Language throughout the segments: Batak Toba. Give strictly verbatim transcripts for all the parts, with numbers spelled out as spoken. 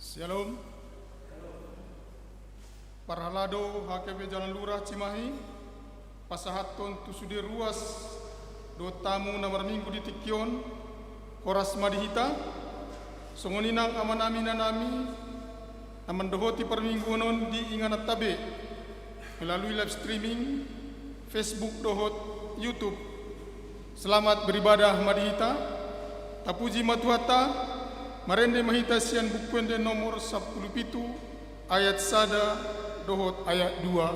Syalom. Parhalado H K B Jalan Lurah Cimahi, pasahathon tu sude ruas dohot tamu na marminggu di tingki on, horas ma di hita. Songon i nang amanami, inanami, na mandohoti parmingguon on di ingananta be melalui live streaming Facebook dohot YouTube. Selamat beribadah ma di hita. Tapuji ma Tuhanta. Marende ma hita sian Buku Ende nomor sampulu pitu, ayat sada dohot ayat dua.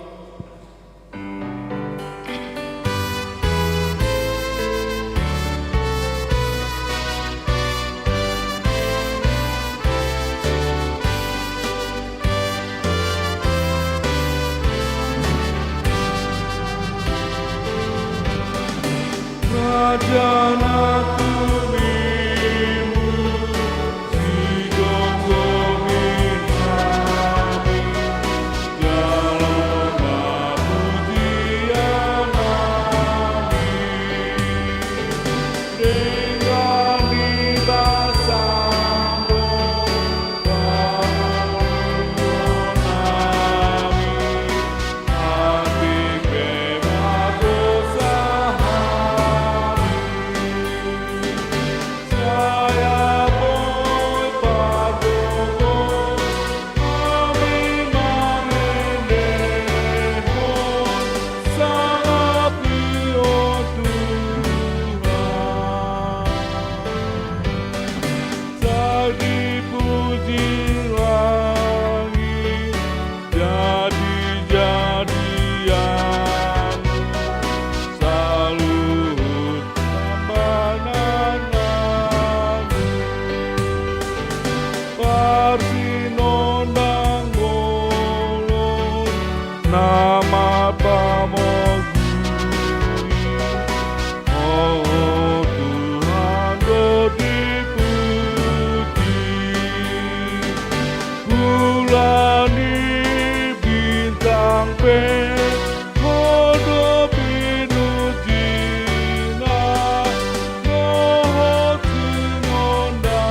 Sai dipuji langit, jadi-jadian, saluhut pambahenan-Mu. Parsinondangbolon na marpamogu i, Ho Tuhan do dipuji. Bulan i, bintang pe, Ho do pinujina, dohot sinondangna.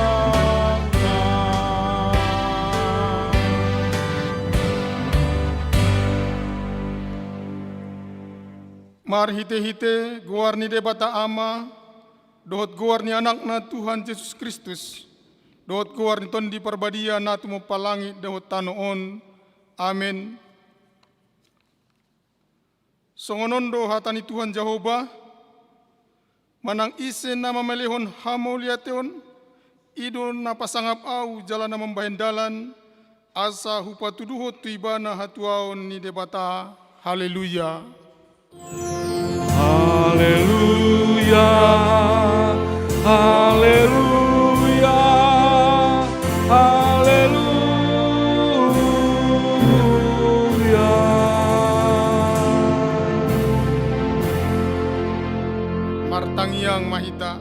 Marhite-hite goar ni Debata Ama, dohot goar ni Anakna Tuhan Jesus Kristus, dohot goar ni Tondi Parbadia na tumompa langit dohot tano on. Amen. Songon on do hata ni Tuhan Jahowa: Manang ise na mamelehon hamauliateon, i do na pasangap Ahu jala na mambahen dalan, asa hupatuduhon tu ibana hatuaon ni Debata. Haleluya. Haleluya, haleluya, haleluya. Martangiang ma hita.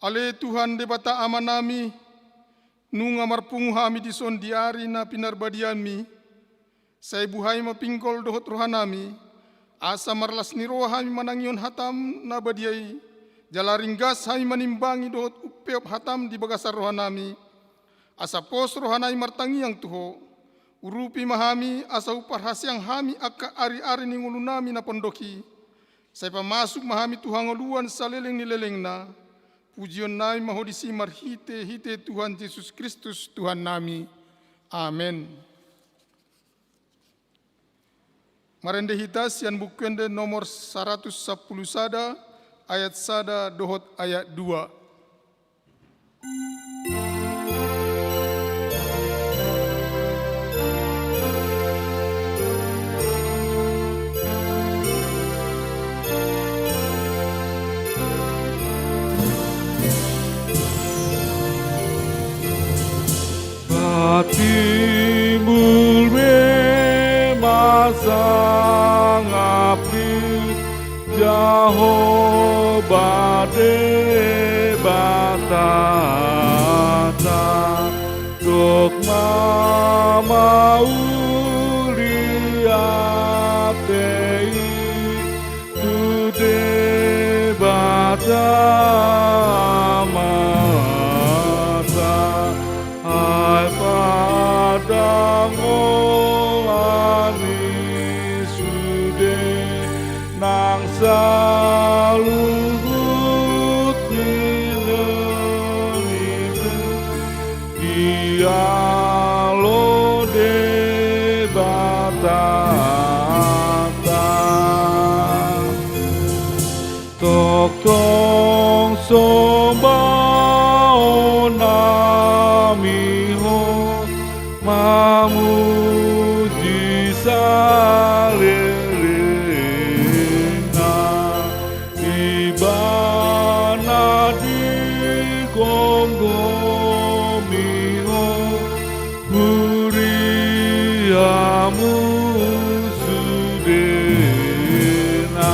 Ale Tuhan Debata Amanami, nunga marpungu hami dison di ari na pinarbadianmi, sai buhai ma pinggol dohot rohanami, asa marlas ni roha hami manangihon hatam na badia i, jala ringgas hami manimbangi dohot umpeop hatam di bagasan rohanami, asa pos rohanami martangiang tu Ho. Urupi ma hami, asa huparhaseang hami angka ari-ari ni ngolunami na pondok i, sai pamasuk ma hami tu hangoluan saleleng ni lelengna. Pujionnami ma Ho disi marhite-hite Tuhan Jesus Kristus Tuhannami. Amen. Marende hita sian Buku Ende nomor saratus sampulu sada, ayat sada dohot ayat dua. Timbul be ma sangap ni Jahowa Debatanta, dok ma mauliate i tu Debata Amanta. Ai Paon nami Ho, mamuji salelengna. Ibana digomgomi Ho, huriamu sudena.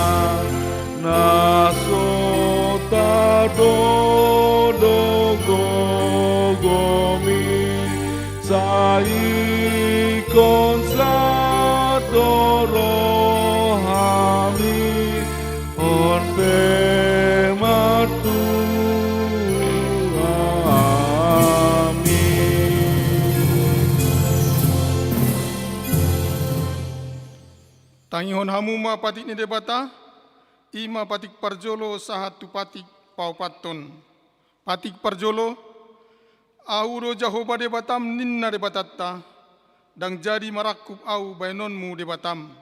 Na so tardok do gogomi, sai ingkon sahat do rohami, on pe martua. Amin. Tangihon hamu ma patik ni Debata. I ma patik parjolo sahat tu patik paopathon. Patik parjolo, Ahu do Jahowa Debatam, ninna Debatanta, ndang jadi marangkup Ahu baenonmu debatam.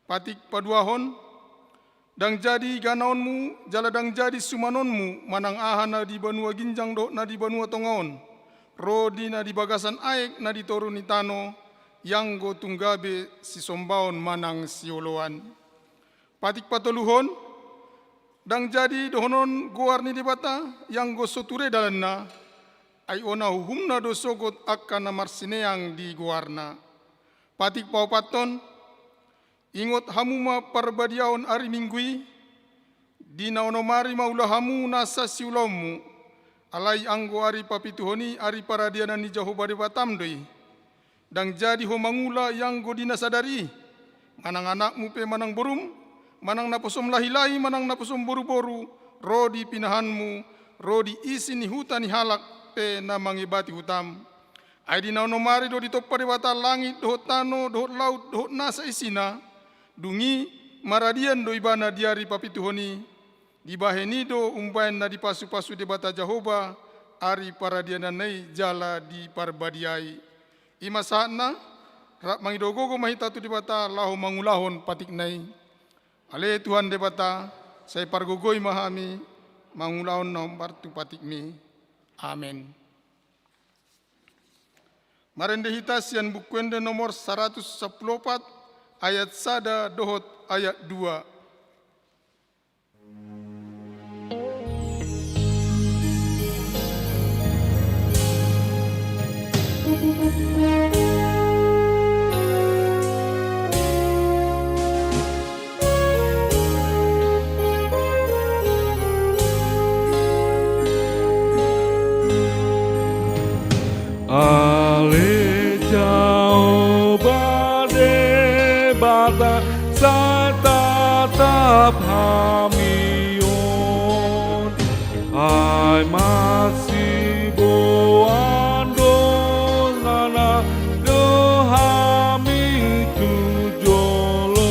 Patik paduahon, ndang jadi ganaonmu jala ndang jadi sumanonmu manang aha na di banua ginjang dohot na di banua tonga on, ro di na di bagasan aek na di toru ni tano, ianggo tung gabe sisombaon manang sioloan. Patik patoluhon, ndang jadi dohonon goar ni Debata, ianggo so ture dalanna, ai ona uhumna do sogot angka na marsineang di goarna. Patik paopathon, ingot hamu ma parbadiaon ari Minggu i, di na onom ari ma ula hamu nasa siulaonmu, alai anggo ari papituhon i ari paradianan ni Jahowa Debatam do i. Ndang jadi ho mangula ianggo di na sadari i, manang anakmu pe manang borum, manang naposom lahilahi manang naposom boruboru, ro di pinahanmu, ro di isi ni huta ni halak pe na mangebati hutam. Ai di na onom ari do ditompa Debata langit dohot tano dohot laut dohot nasa isina. Dung i maradian do Ibana di ari papituhon i. Dibahen i do umbahen na dipasupasu Debata Jahowa ari paradiananna i jala diparbadiai. I ma sahatna. Rap mangido gogo ma hita tu Debata laho mangulahon patikna i. Ale Tuhan Debata, sai pargogoi ma hami mangulahon na hombar tu patikmi. Amen. Marende hita sian Buku Ende nomor saratus sampulu opat, ayat sada dohot ayat dua. Ale Jahowa Debata, sai tatap hami on. Ai masiboan do nana do hami tu jolo.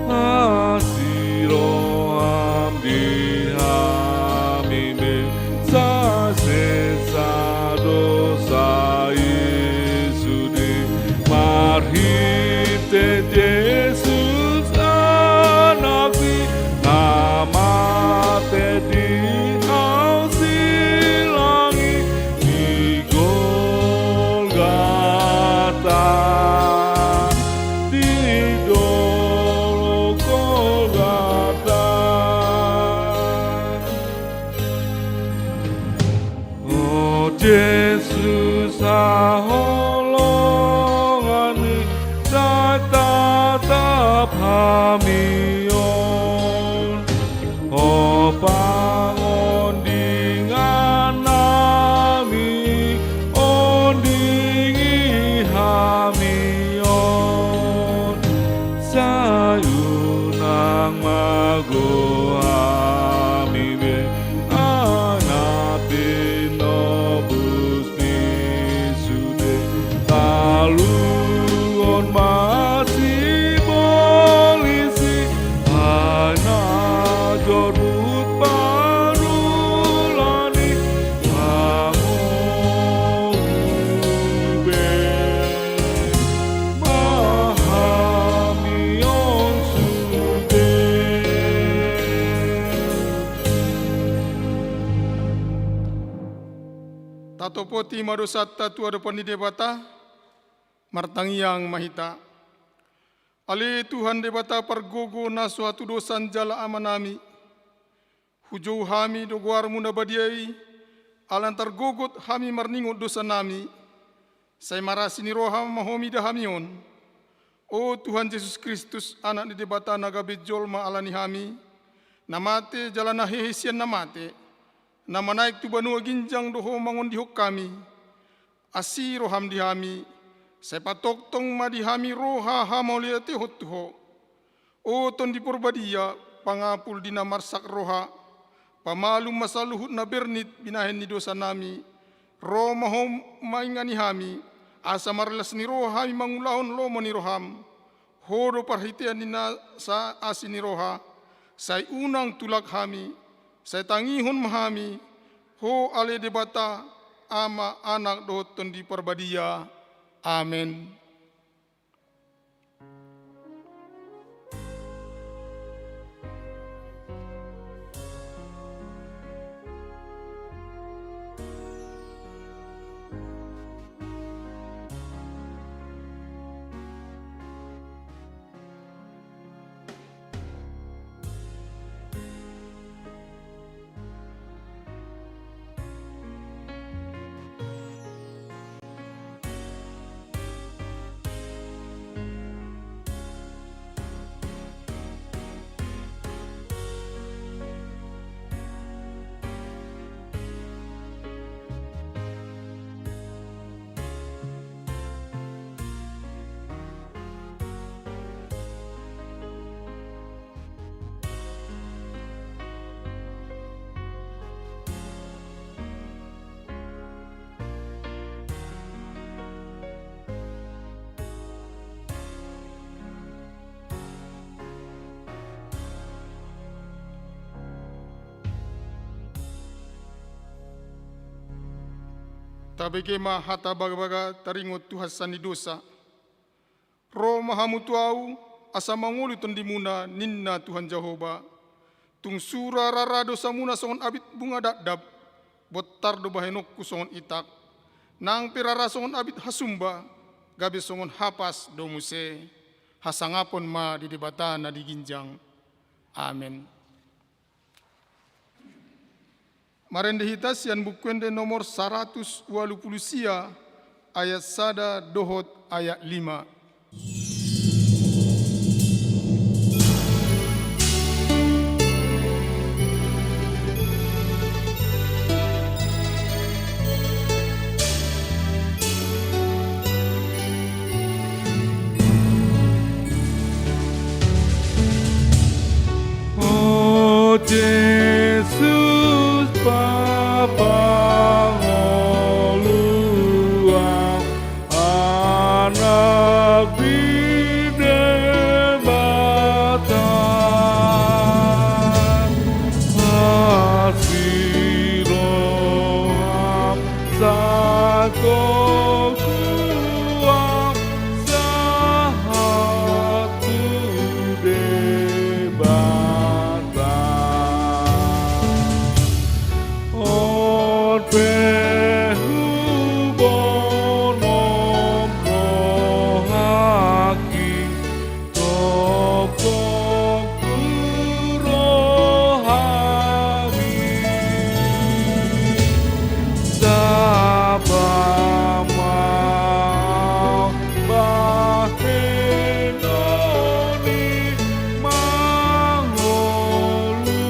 Asi roham di hami be, sai sesa dosa i sude. Marhite Jesus Anakmi, na mate di hau silang i di Golgata, di dolok Golgata. O Jesus, haholonganmi sai tatap hami on. O pangondingannami, ondingi hami on. Sai unang mago hami be, ai na pinobus ni sude. Taluhon ma sibolis i, ai na jorbut pa Tatopoti ma dosanta tu adopan ni Debata, martangiang ma hita. Ale Tuhan Debata pargogo na so hatudosan jala Amanami, hujou hami do goarmu na badia i, ala targogot hami marningot dosanami, sai marasi ni roha ma ho mida hami on. O Tuhan Jesus Kristus, Anak ni Debata na gabe jolma ala ni hami, na mate jala na hehe sian na mate, na manaek tu banua ginjang do ho mangondihon hami. Asi roham di hami, sai patongtong ma di hami roha hamauliatehon tu ho. O Tondi Porbadia, pangapul di na marsak roha, pamalum ma saluhut na bernit binahen ni dosanami, ro ma ho maingani hami, asa marlas ni roha hami mangulahon lomo ni roham. Ho do parhitean ni nasa asi ni roha, sai unang tulak hami, sai tangihon ma hami, ho ale Debata, Ama, Anak dohot Tondi Porbadia. Amen. Tabege ma hata bagabaga taringot tu hansan ni dosa. Ro ma hamu tu ahu, asa mangolu tondimuna, ninna Tuhan Jahowa. Tung sura rara dosamuna songon abit bunga dakdak, bontar do bahenonku songon itak. Nang pe rara songon abit hasumba, gabe songon hapas do muse. Hasangapon ma di Debata na di ginjang. Amen. Marende hita sian Buku Ende nomor saratus ualu pulu sia, ayat sada dohot ayat lima. O Jesus, Bapa ngolu Anak ni Debata, asi roham sahat gogoam sahat tu Debata. On pe hubonom rohangki, topot tu rohami. Sapa ma bahenon i mangolu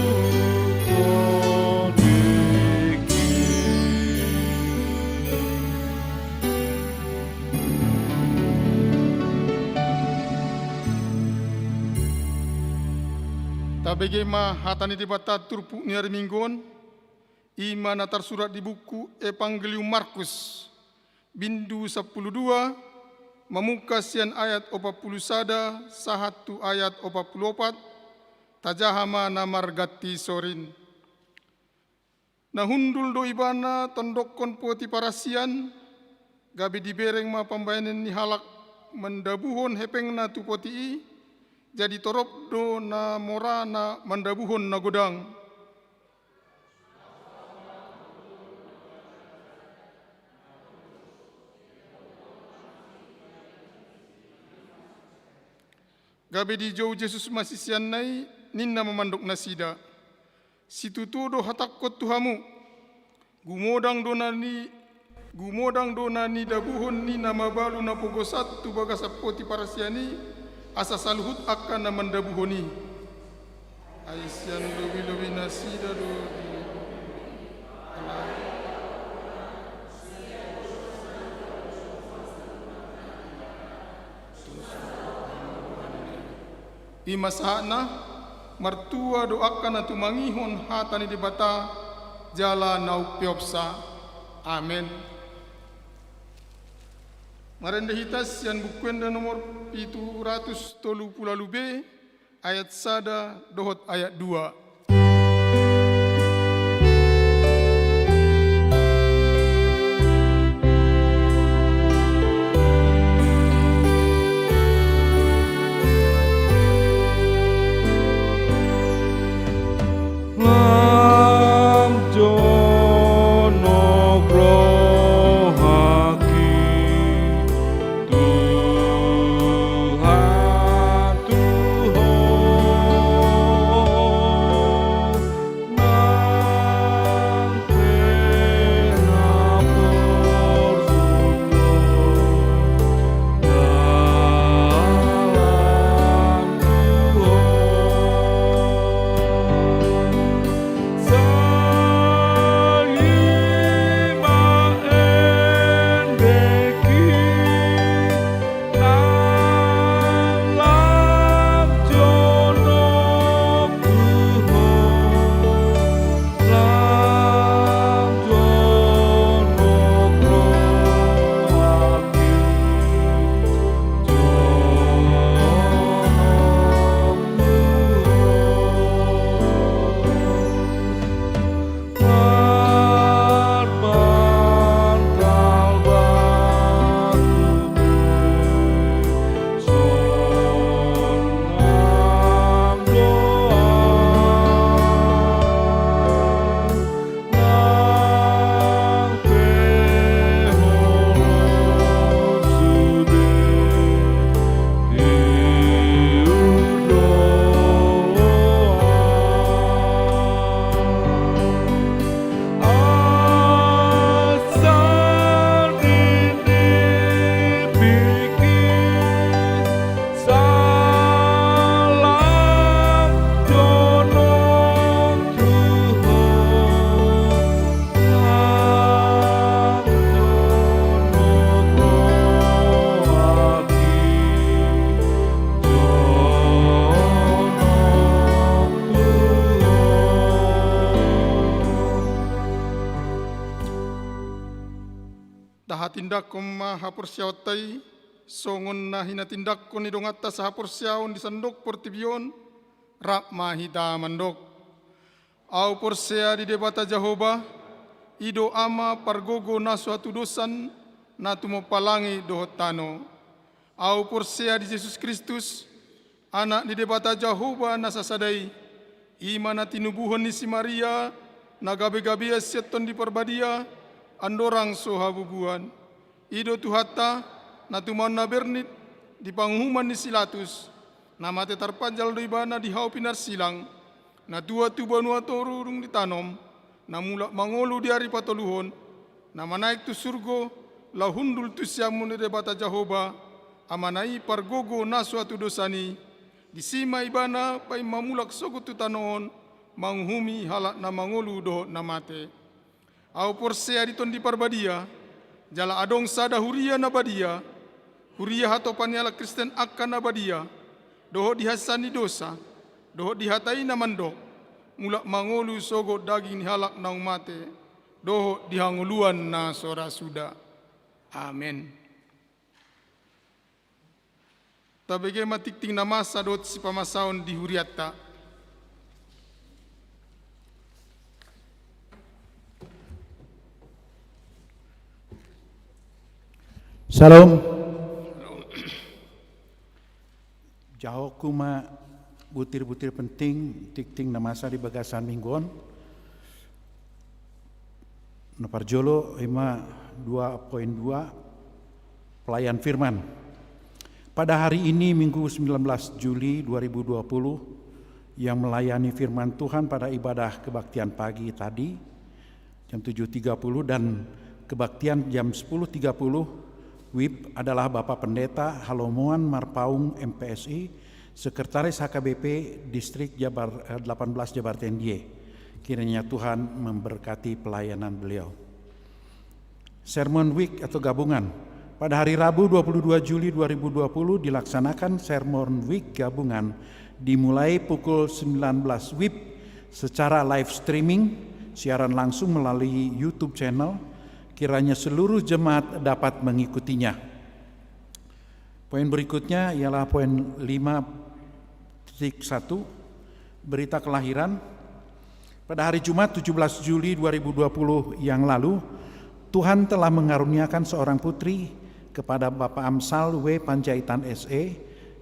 tondingki. Tabege ma hata ni Debata turpuk ni ari Minggu on, i ma na tarsurat di buku Evangelium Markus, bindu sampulu dua, mamungka sian ayat opat pulu sada sahat tu ayat opat pulu opat, tajaha ma na marganti sorin. Na hundul do ibana tondokkon poti parasian, gabe dibereng ma pambahenan ni halak mandabuhon hepengna tu poti i, jadi torop do na mora na mandabuhon na godang. Gabe dijou Jesus ma siseanna i, ninna ma mandok nasida: Situtu do hatangkon tu hamu, gumodang do na ni, gumodang do na nidabuhon ni na mabalu na pogosan tu bagasan poti parasian i, asa saluhut angka na mandabuhon i. Ai sian lobi-lobi nasida do di, i ma sahatna. Martua do angka na tumangihon hata ni Debata jala na umpeopsa. Amen. Marende hita sian Buku Ende nomor pitu ratus tolu pulu ualu B, ayat sada dohot ayat dua. Lam jonok rohangki, Tuhan, tu Ho, nang pe na porsuk do dalan tu Ho. Salima endengki, nang lam jonok tu Ho, lam jonok rohangki, jonok tu Ho. Tahatindangkon ma haporseaonta i, songon na hinatindangkon ni donganta sahaporseaon di sandok portibi on. Rap ma hita mandok. Ahu porsea di Debata Jahowa, i do Ama pargogo na so hatudosan, na tumompa langit dohot tano. Ahu porsea di Jesus Kristus, Anak ni Debata Jahowa na sasada i, i ma na tinubuhon ni si Maria, na gabe-gabean sian Tondi Parbadia, andorang so habubuan. I do Tuhanta, na tumaon na bernit di panguhuman ni si Latus, na mate tarpanjal do Ibana di hau pinarsilang, na tuat tu banua toru dung ditanom, na mulak mangolu di ari patoluhon, na manaek tu surgo, laho hundul tu siamun ni Debata Jahowa, Amana i pargogo na so hatudosan i, disi ma Ibana paima mulak sogot tu tano on, manguhumi halak na mangolu dohot na mate. Ahu porsea di Tondi Parbadia, jala adong sada huria na badia, huria hatopan ni halak Kristen angka na badia, dohot di hasesaan ni dosa, dohot di hata i na mandok, mulak mangolu sogot daging ni halak naung mate, dohot di hangoluan na so ra suda. Amen. Tabege ma tingting na masa dohot sipamasaon di hurianta. Shalom. Jahoku ma butir-butir penting tingting na masa di bagasan minggu on. Na parjolo ima dua poin dua, pelayan firman. Pada hari ini, Minggu, sembilan belas Juli dua ribu dua puluh, yang melayani firman Tuhan pada ibadah kebaktian pagi tadi, jam tujuh tiga puluh, dan kebaktian jam sepuluh tiga puluh, W I P, adalah Bapak Pendeta Halomoan Marpaung, M P S I, Sekretaris H K B P Distrik Jabar, eh, delapan belas Jabar Tien Dye. Kiranya Tuhan memberkati pelayanan beliau. Sermon Week atau gabungan. Pada hari Rabu, dua puluh dua Juli dua ribu dua puluh, dilaksanakan Sermon Week gabungan, dimulai pukul sembilan belas W I B secara live streaming, siaran langsung melalui YouTube channel. Kiranya seluruh jemaat dapat mengikutinya. Poin berikutnya ialah poin lima titik satu, berita kelahiran. Pada hari Jumat, tujuh belas Juli dua ribu dua puluh yang lalu, Tuhan telah mengaruniakan seorang putri kepada Bapak Amsal W Panjaitan, S E,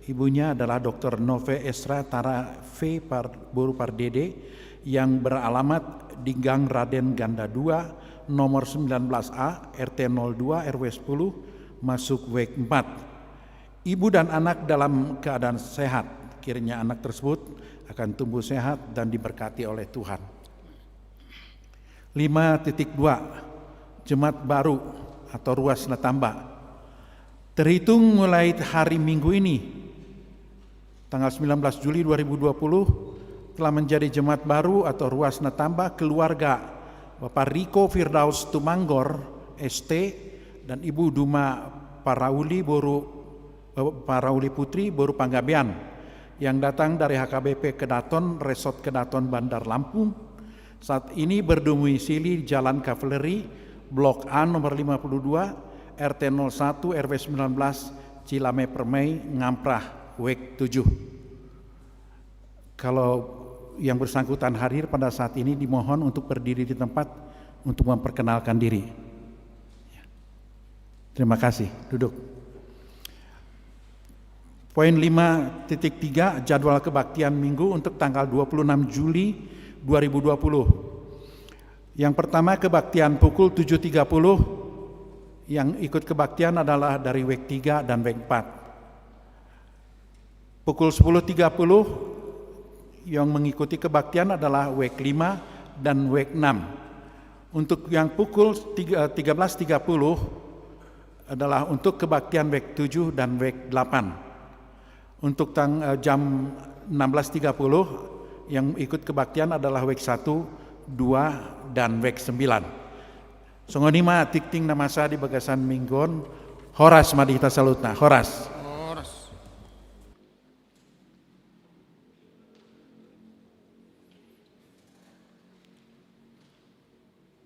ibunya adalah Doktor Nove Esra Tara V Par-, Boru Pardede, yang beralamat di Gang Raden Ganda dua, nomor sembilan belas A, R T nol dua, R W sepuluh, masuk W E K empat. Ibu dan anak dalam keadaan sehat. Kiranya anak tersebut akan tumbuh sehat dan diberkati oleh Tuhan. Lima titik dua, jemaat baru atau ruas na tamba. Terhitung mulai hari Minggu ini, tanggal sembilan belas Juli dua ribu dua puluh, telah menjadi jemaat baru atau ruas na tamba keluarga Bapak Riko Firdaus Tumanggor, S T, dan Ibu Duma Parauli Boru, eh, Parauli Putri Boru Panggabean, yang datang dari H K B P Kedaton, Resort Kedaton, Bandar Lampung. Saat ini berdomisili Jalan Kavaleri, Blok A nomor lima puluh dua, R T nol satu, R W sembilan belas, Cilame Permai, Ngamprah, W E K tujuh. Kalau yang bersangkutan hadir pada saat ini, dimohon untuk berdiri di tempat untuk memperkenalkan diri. Terima kasih. Duduk. Poin lima titik tiga, jadwal kebaktian Minggu untuk tanggal dua puluh enam Juli dua ribu dua puluh. Yang pertama, kebaktian pukul tujuh tiga puluh. Yang ikut kebaktian adalah dari W E K tiga dan W E K empat. Pukul sepuluh tiga puluh, yang mengikuti kebaktian adalah W E K lima dan W E K enam. Untuk yang pukul tiga, tiga belas tiga puluh adalah untuk kebaktian W E K tujuh dan W E K delapan. Untuk tang-, eh, jam enam belas tiga puluh, yang ikut kebaktian adalah W E K satu, dua, dan W E K sembilan. Songon i ma tingting na masa di bagasan Minggu on. Horas ma di hita saluhutna. Horas. Horas.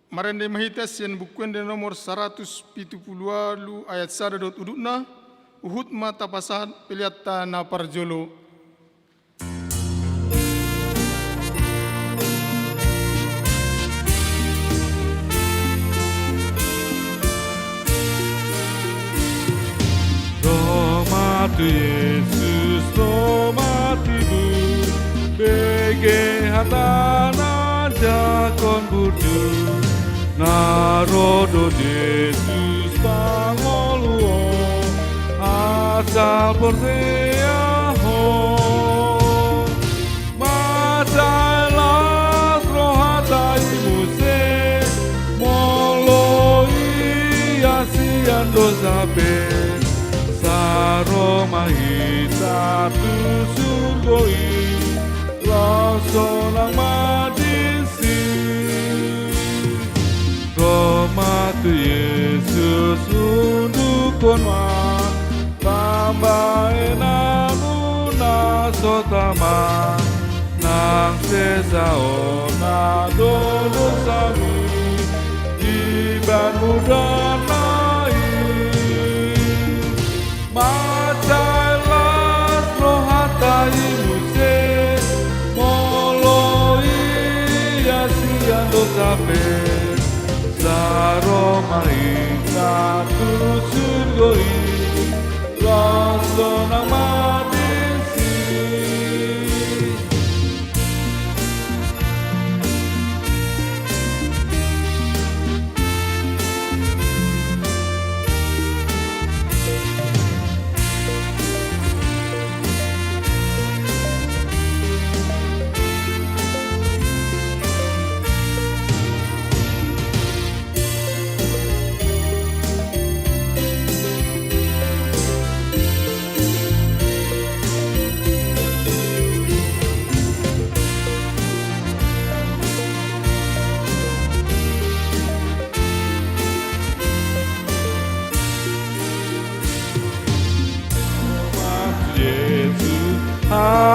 Marende ma hita sian Buku Ende nomor saratus pitu pulu ualu ayat sada dohot udutna, huhut ma tapasahat peleanta na parjolo. Ro ma tu Jesus, ro ma tibu, bege hatana jangkon burju. Na ro do Jesus pangolu on, asal porsea ho. Mansai las rohanta i muse, molo ia sian dosa pe, sai ro ma hita tu surgo i, laos sonang ma disi. Ro ma tu Jesus, undukkon ma pambahenanmuna so tama, nang sesa hona do dosami di badan mudana i. Mansai las rohanta i muse, molo ia sian dosa pe, sai ro ma hita tu surgo i, laos sonang ma disi.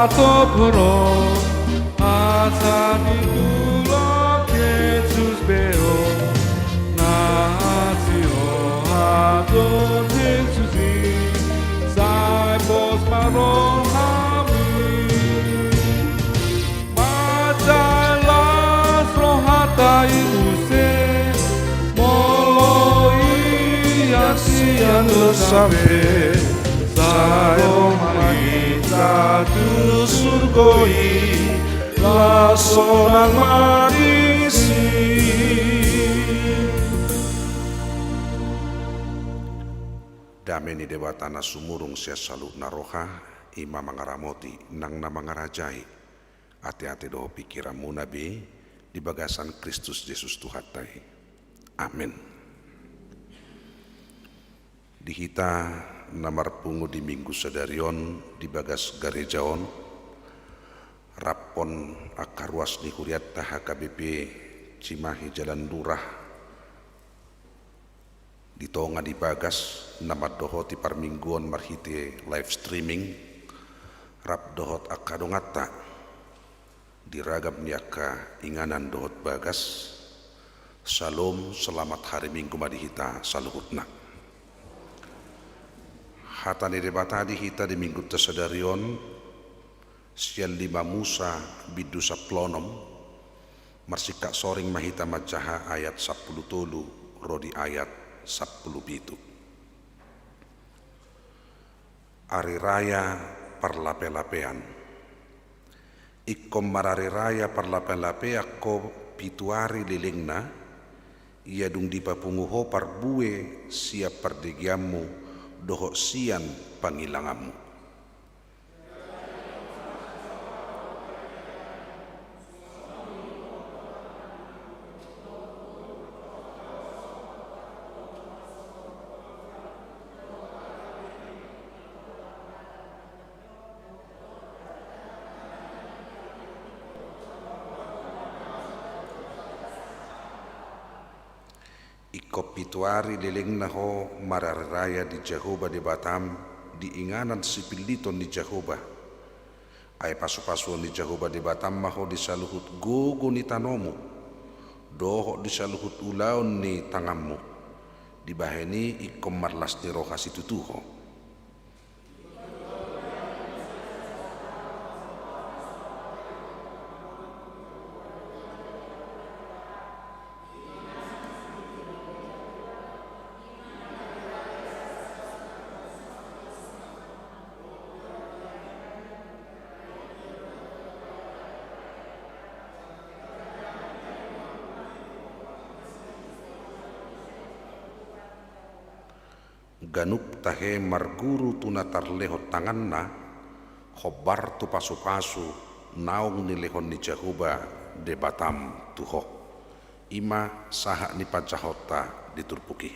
Atoporo asa ditulak Jesus be ho, na siroha do Jesus i, sai pos ma rohami. Mansai las rohanta i muse, molo ias sian dosa pe, sai ro ma hita tu surgo i, las sonang ma disi. Dame ni Debata na sumurung sian saluhutna roha, i ma mangaramoti nang na mangarajai ateate dohot pingkiranmuna be di bagasan Kristus Jesus Tuhanta i. Amen. Di hita na marpungu di Minggu sadari on di bagas gareja on, raphon angka ruas ni hurianta H K B P Cimahi Jalan Lurah, di tonga di bagas na mandohoti parmingguon marhite live streaming, rap dohot angka donganta di ragam ni angka inganan dohot bagas. Salom, selamat hari Minggu ma di hita saluhutna. Hata ni Debata di hita di Minggunta sadari on, sian lima Musa bindu sampulu onom, marsingkat soring ma hita manjaha ayat sampulu tolu ro di ayat sampulu pitu. Ari raya parlape-lapean. Ingkon marari raya parlape-lapean ho pitu ari lelengna, ia dung dipapungu ho parbue sian pardegeanmu dohot sian pangilanganmu. Ingkon pitu ari lelengna ho marari raya di Jahowa Debatam di inganan sipilliton ni Jahowa. Ai pasu-pasuon ni Jahowa Debatam ma ho di saluhut gogo ni tanomu, dohot di saluhut ulaon ni tanganmu. Dibahen i ingkon marlas ni roha situtu ho. Ganup tahe marguru tu na tarlehon tanganna, hombar tu pasu-pasu naung nilehon ni Jahowa Debatam tu ho. I ma sahat ni panjahonta di turpuk i.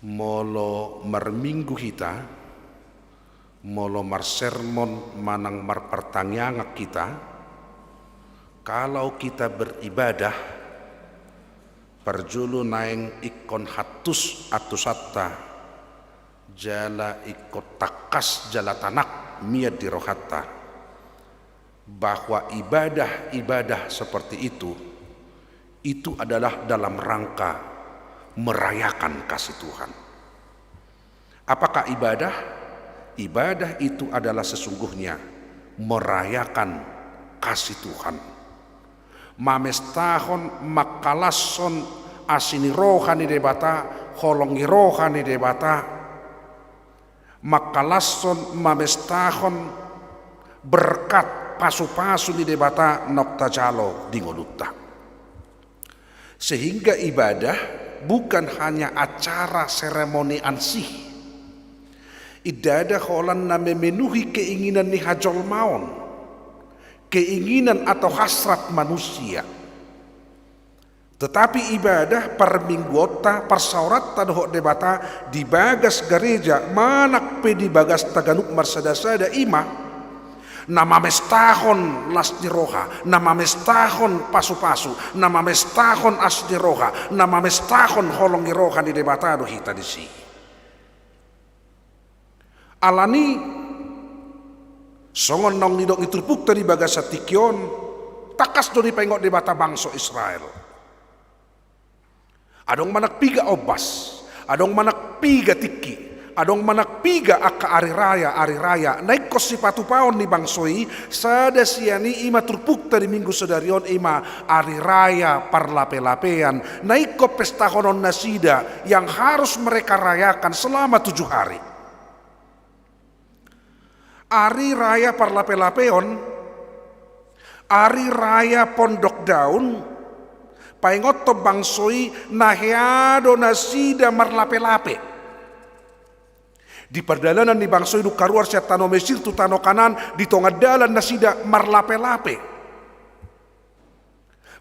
Molo marminggu hita, molo marsermon manang marpartangiangan hita, kalau kita beribadah, parjolo naeng ingkon hantus antusanta, jala ingkon tangkas jala tanak mian di rohanta, bahwa ibadah-ibadah seperti itu, itu adalah dalam rangka merayakan kasih Tuhan. Apakah ibadah? Ibadah itu adalah sesungguhnya merayakan kasih Tuhan. Mamestahon, mangkalashon asi ni roha ni Debata, holong ni roha ni Debata, mangkalashon, mamestahon berkat pasu-pasu ni Debata naung tajalo di ngolunta. Sehingga ibadah bukan hanya acara seremoniansih. Ibadah holan na memenuhi keinginan ni hajolmaon, keinginan atau hasrat manusia. Tetapi ibadah parmingguonta, parsaoranta dohot Debata di bagas gareja manang pe di bagasta ganup marsada-sada, i ma na mamestahon las ni roha, na mamestahon pasu-pasu, na mamestahon asi ni roha, na mamestahon holong ni roha ni Debata do hita disi. Alani Songon naung nidok ni turpukta di bagasan tingki on, tangkas do dipaingot Debata bangso Israel. Adong manang piga ombas, adong manang piga tingki, adong manang piga angka ari raya, ari raya na ingkon sipatupaon ni bangso i, sada sian i, i ma turpukta di Minggu sadari on, i ma ari raya parlape-lapean na ingkon pestahonon nasida, yang harus mereka rayakan selama tujuh hari. Ari raya parlape-lapeon, ari raya pondok daun, paingothon bangso i na hea do nasida marlape-lape. Di pardalanan ni bangso i dung haruar sian tano Mesir tu tano Kanaan, di tonga dalan nasida marlape-lape.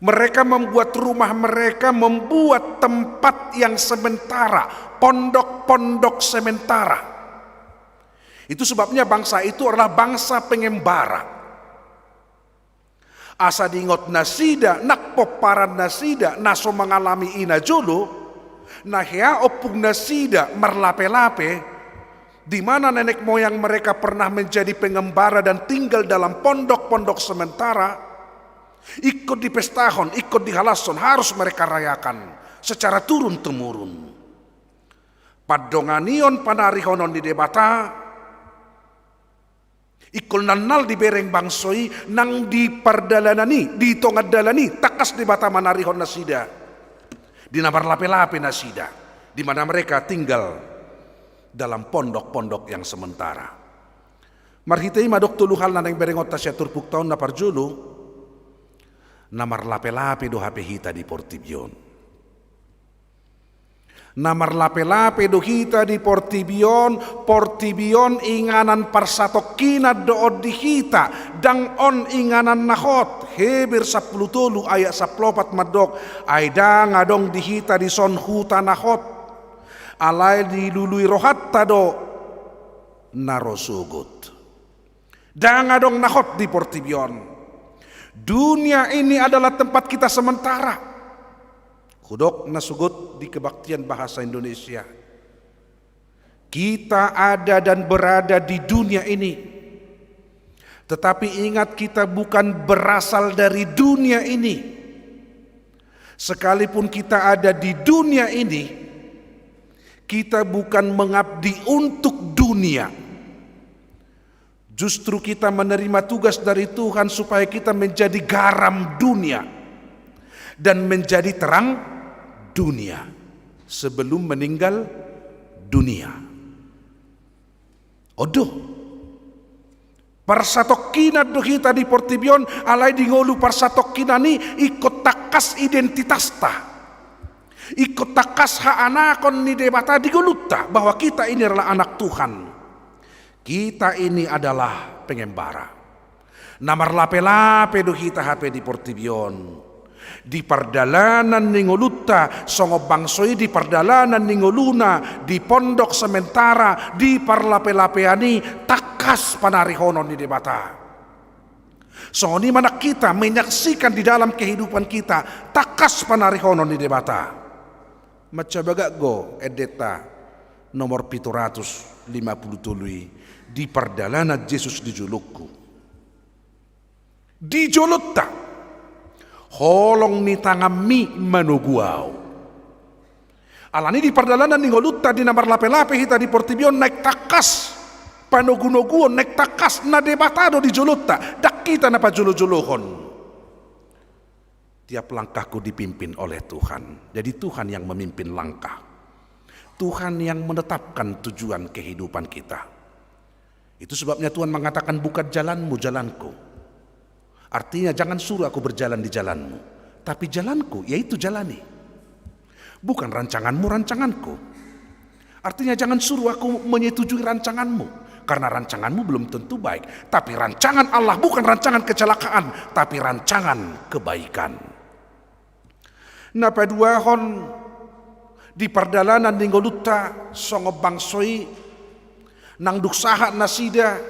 Mereka membuat rumah mereka, membuat tempat yang sementara, pondok-pondok sementara. Itu sebabnya bangsa itu adalah bangsa pengembara. Asa diingot nasida nang pomparan nasida na so mangalami i na jolo, na hea ompung nasida marlape-lape, di mana nenek moyang mereka pernah menjadi pengembara dan tinggal dalam pondok-pondok sementara, ingkon dipestahon, ingkon dihalashon, harus mereka rayakan secara turun-temurun. Pandonganion panarihonon ni Debata, ingkon nannal dibereng bangso i nang di pardalanan i, di tonga dalan i, tangkas Debata manarihon nasida. Di na marlape-lape nasida, di mana mereka tinggal dalam pondok-pondok yang sementara. Marhite i ma adong tolu hal na naeng berengonta sian turpukta on. Na parjolo, na marlape-lape do hape hita di portibi on. Na marlape-lape do hita di portibi on, portibi on inganan parsatongkinan do on di hita, ndang on inganan na hot. Heber sampulu tolu ayat sampulu opat mandok, ai ndang adong di hita dison huta na hot, alai dilului rohanta do na ro sogot. Ndang adong na hot di portibi on. Dunia ini adalah tempat kita sementara. Hudok na sogot di kebaktian bahasa Indonesia. Kita ada dan berada di dunia ini. Tetapi ingat, kita bukan berasal dari dunia ini. Sekalipun kita ada di dunia ini, kita bukan mengabdi untuk dunia. Justru kita menerima tugas dari Tuhan supaya kita menjadi garam dunia dan menjadi terang dunia sebelum meninggal dunia. On do. Parsatongkinan do hita di portibi on, alai di ngolu parsatongkinan i ingkon tangkas identitasta. Ingkon tangkas haanakon ni Debata di ngolunta, bahwa kita ini adalah anak Tuhan. Kita ini adalah pengembara. Na marlape-lape do hita hape di portibi on. Di pardalanan ni ngolunta, songon bangso i di pardalanan ni ngoluna, di pondok sementara, di parlape-lapean i, tangkas panarihonon ni Debata. Songon i ma nang hita menyaksikan di dalam kehidupan kita, tangkas panarihonon ni Debata. Mansai bagak do endenta nomor pitu ratus lima pulu tolu i, di pardalanan Jesus di jolongku. Di jolonta, holong ni tanganmi manogu ahu. Alani i di pardalanan ni ngolunta, di na marlape-lape hita di portibi on, naeng tangkas panogu-noguon, naeng tangkas na Debata do di jolonta, ndang hita na pajolo-jolohon. Tiap langkahku dipimpin oleh Tuhan. Jadi Tuhan yang memimpin langkah. Tuhan yang menetapkan tujuan kehidupan kita. Itu sebabnya Tuhan mengatakan, "Bukan jalanmu, jalanku." Artinya, jangan suruh aku berjalan di jalanmu, tapi jalanku, yaitu jalani. Bukan rancanganmu, rancanganku. Artinya, jangan suruh aku menyetujui rancanganmu, karena rancanganmu belum tentu baik. Tapi rancangan Allah bukan rancangan kecelakaan, tapi rancangan kebaikan. Na paduahon, di pardalanan ni ngolunta songon bangso i, nang dung sahat nasida,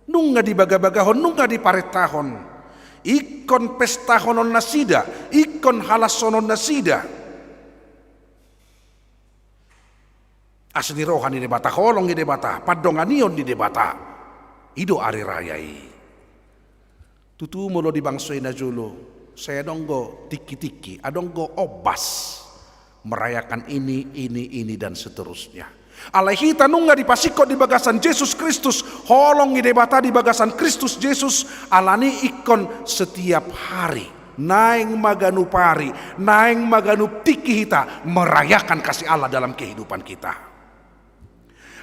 nunga dibagabagahon, nunga diparentahon. Ingkon pestahonon nasida, ingkon halashonon nasida. Asi ni roha ni Debata, holong ni Debata, pandonganion ni Debata. I do ari raya i. Tutu molo di bangso i najolo, sai adong do tingki-tingki, adong do ombas merayakan ini, ini, ini, dan seterusnya. Alai hita nunga dipasingkop di bagasan Jesus Kristus, holong ni Debata di bagasan Kristus Jesus, alani ingkon setiap hari naeng ma ganup ari, naeng ma ganup tingki hita merayakan kasih Allah dalam kehidupan kita.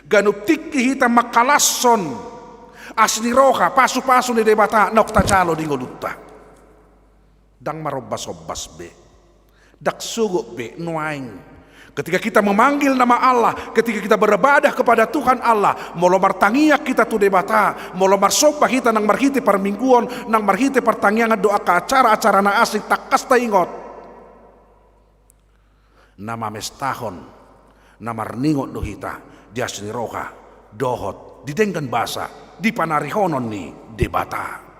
Ganup tingki hita mangkalashon asi ni roha, pasu-pasu ni Debata naung tajalo di ngolunta. Ndang marombas-ombas be, ndang sogot be nuaeng. Ketika kita memanggil nama Allah, ketika kita beribadah kepada Tuhan Allah, molo martangiang hita tu Debata, molo marsomba hita nang marhite parmingguon, nang marhite partangiangan dohot angka acara-acara na asing, tangkas taingot, na mamestahon, na marningot do hita di asi ni roha dohot di denggan basa di panarihonon ni Debata.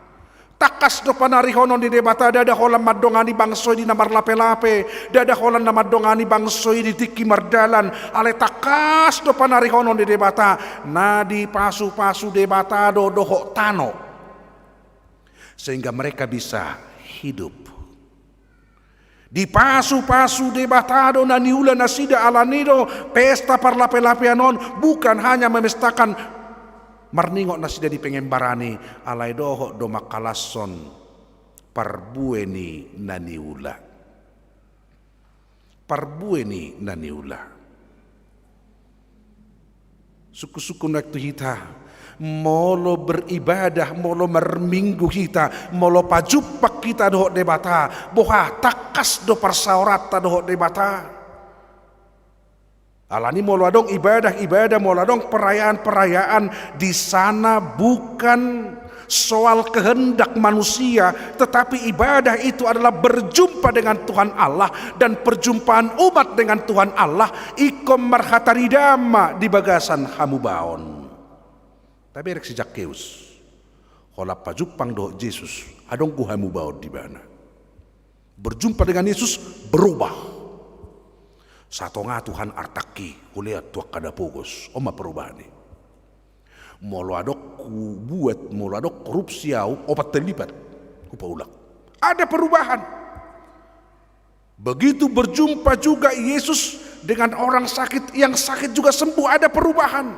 Tangkas do panarihonon ni Debata, ndada holan mandongani bangso i di na marlape-lape, ndada holan na mandongani bangso i di tingki mardalan, alai tangkas do panarihonon ni Debata, na dipasu-pasu Debata do dohot tano, sehingga mereka bisa hidup. Dipasu-pasu Debata do na niula nasida, alani do pesta parlape-lapean on bukan hanya memestakan marningot nasida di pengembaraan i, alai dohot do mangkalashon parbue ni na niula. Parbue ni na niula. Sungkun-sungkun nuaeng tu hita, molo beribadah, molo marminggu hita, molo pajumpang hita dohot Debata, boha tangkas do parsaoranta dohot Debata. Alani molo adong ibadah-ibadah, molo adong perayaan-perayaan, di sana bukan soal kehendak manusia, tetapi ibadah itu adalah berjumpa dengan Tuhan Allah, dan perjumpaan umat dengan Tuhan Allah ingkon marhataridaan ma di bagasan hamubaon. Tabereng si Zakkeus, holan pajumpang dohot Jesus, adong do hamubaon di ibana. Berjumpa dengan Yesus, berubah. Satonga Tuhan artangki, hulean tu angka na pogos, on ma perubahan i. Molo adong hubuat, molo adong korupsi au, opat kali lipat hupaulak. Ada perubahan. Begitu berjumpa juga Yesus dengan orang sakit, yang sakit juga sembuh, ada perubahan.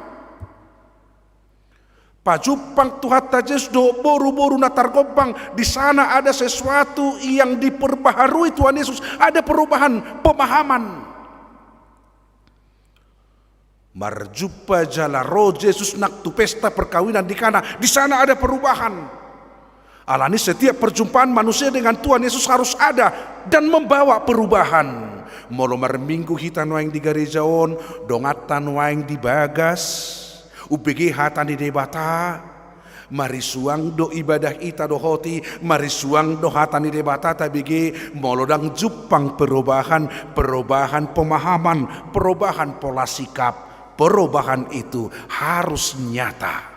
Pajumpang Tuhanta Jesus dohot boru-boru na targombang, di sana ada sesuatu yang diperbaharui Tuhan Yesus, ada perubahan pemahaman. Marjumpa jala ro Jesus nang tu pesta perkawinan di Kana, di sana ada perubahan. Alani setiap perjumpaan manusia dengan Tuhan Yesus harus ada dan membawa perubahan. Molo marminggu hita nuaeng di gareja on, donganta nuaeng di bagas, umbege hata ni Debata, marisuang do ibadah i tadohoti, marisuang do hata ni Debata tabege, molo ndang jumpang perubahan, perubahan pemahaman, perubahan pola sikap, perubahan itu harus nyata.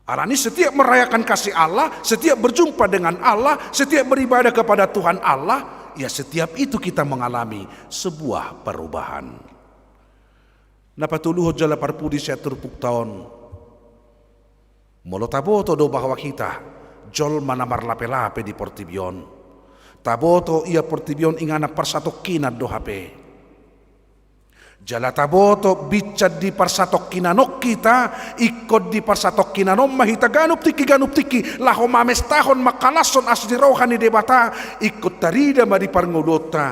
Alani setiap merayakan kasih Allah, setiap berjumpa dengan Allah, setiap beribadah kepada Tuhan Allah, ya setiap itu kita mengalami sebuah perubahan. Na patoluhon jala parpudi sian turpukta on. Molo taboto do bahwa hita jolma na marlape-lape di portibi on, taboto ia portibi on inganan parsatongkinan do hape. Jala taboto binsan di parsatongkinan on hita, ingkon di parsatongkinan on ma hita ganup tingki, ganup tingki laho mamestahon, mangkalashon asi ni roha ni Debata, ingkon tarida ma di parngoluonta,